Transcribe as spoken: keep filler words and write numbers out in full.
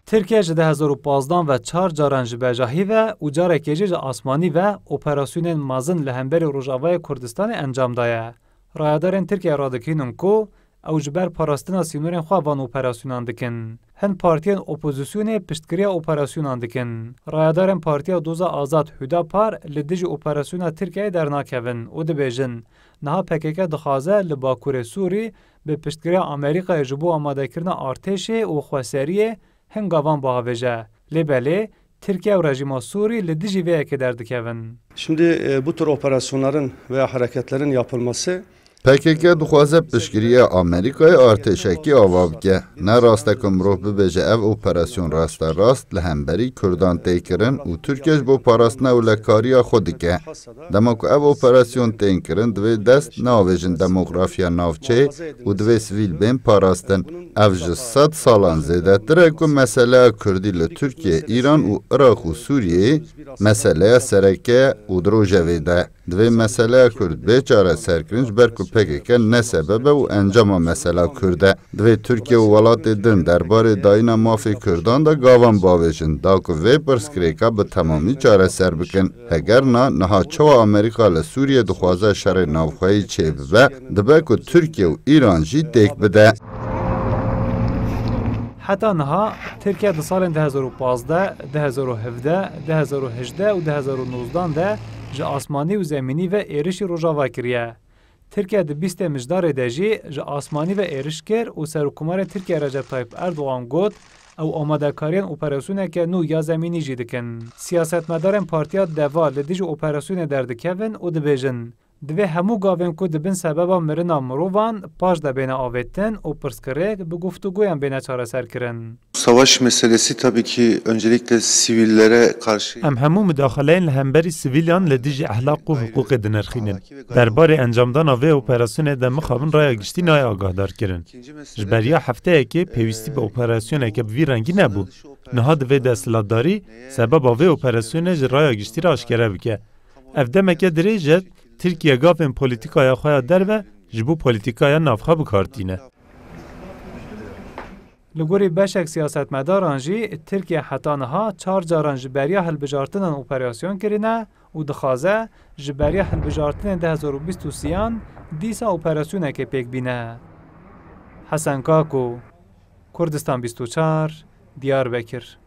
Tirkiye ji du hezar û pazdeh ve çar caran ji bejahî ve û carekê jî ji asmanî ve operasyonên mezin li hemberî Rojavayê Kurdistanê encam daye. Rayedarên Tirkiye radikînin ku ew ji ber parastina sînorên xwe van operasyonan dikin. Hin partiyên opozisyonê piştgiriya operasyonan dikin. Rayedarên Partiya Doza Azad Hüdapar li dijî operasyona Tirkiyeyê dernakevin û dibêjin, niha P K K dixwaze li Bakurê Sûrî bi piştgiriya Amerîkayê ji bo amadekirina artêşê û xweseriyê hin gavan biavêje. Lê belê, Tirkiye û rejîma Sûrî li dijî vê yekê derdikevin. Şimdi, e, bu tür operasyonların veya hareketlerin yapılması P K K dixwaze piştgiriya Amerîkayê artêşekî ava bike. Ne rast e ku mirov bibêje ev operasyon rasterast li hemberî Kurdan tê kirin û Tirkiye ji bo parastina ewlekariya xwe dike. Dema ku ev operasyon tên kirin, divê dest neavêjin demografiya navçeyê û divê sivîl bên parastin. Ev ji sed salan zêdetir e ku meseleya Kurdî li Tirkiye, Îran û Iraq û Sûriyeyê meseleya sereke ye û di rojevê de. Divê meseleya Kurd bê çareserkirin, ji ber ku P K K ne sebeb e û encama mesela Kurd e. Divê Tirkiye û welatê din derbarê dayîna mafê Kurdan de gavan bavêjin, da ku vê pirsgirêka bi temamî çareser bikin. Heger na, niha çawa Amerîka li Sûriyê dixwaze şerê navxweyî çêbibe, dibe ku Tirkiye û Îran jî têk bide. Heta niha Tirkiye di salên du hezar û pazdeh, du hezar û hevdeh, du hezar û hejdeh û du hezar û nozdan de ji asmanî û zemînî ve êrişî Rojava kiriye. Tirkiye di bîstê Mijdarê de jî ji asmanî ve êriş kir û Serokkomarê Tirkiye Recep Tayyip Erdogan got, ew amadekariyên operasyoneke nû ya zemînî jî dikin. Siyasetmedarên Partiya Deva li dijî operasyonê derdikevin û dibêjin, divê hemû gavên ku dibin sebeba mirina mirovan paş de bêne avêtin û pirsgirêk bi guftûgoyan bêne çareserkirin. Savaş meselesi tabii ki öncelikle sivillere karşı Em hemû mudaxileyên li hemberî sivîlan li dijî ehlaq û hiqûqê dinirxînin. Derbarê encamdana vê operasyonê de mixabin raya giştî nayê agahdar kirin. Ji beriya hefteyekê pêwîstî bi operasyoneke bi vî rengî nebû. Niha divê desthilatdarî sebeba vê operasyonê ji raya giştî re aşkere bike. Ev demeke dirêj e, Tirkiye gavên polîtîkaya xwe ya derve ji bo polîtîkaya navxwe bi kar tîne. Li gorî beşek siyasetmedaran jî, Tirkiye heta niha çar caran ji beriya hilbijartinan operasyon kirine û dixwaze ji beriya hilbijartinên du hezar û bîst û sêyan dîsa operasyonekê pêk bîne. Hesen Kako, Kurdistan bîst û çar, Diyarbekir.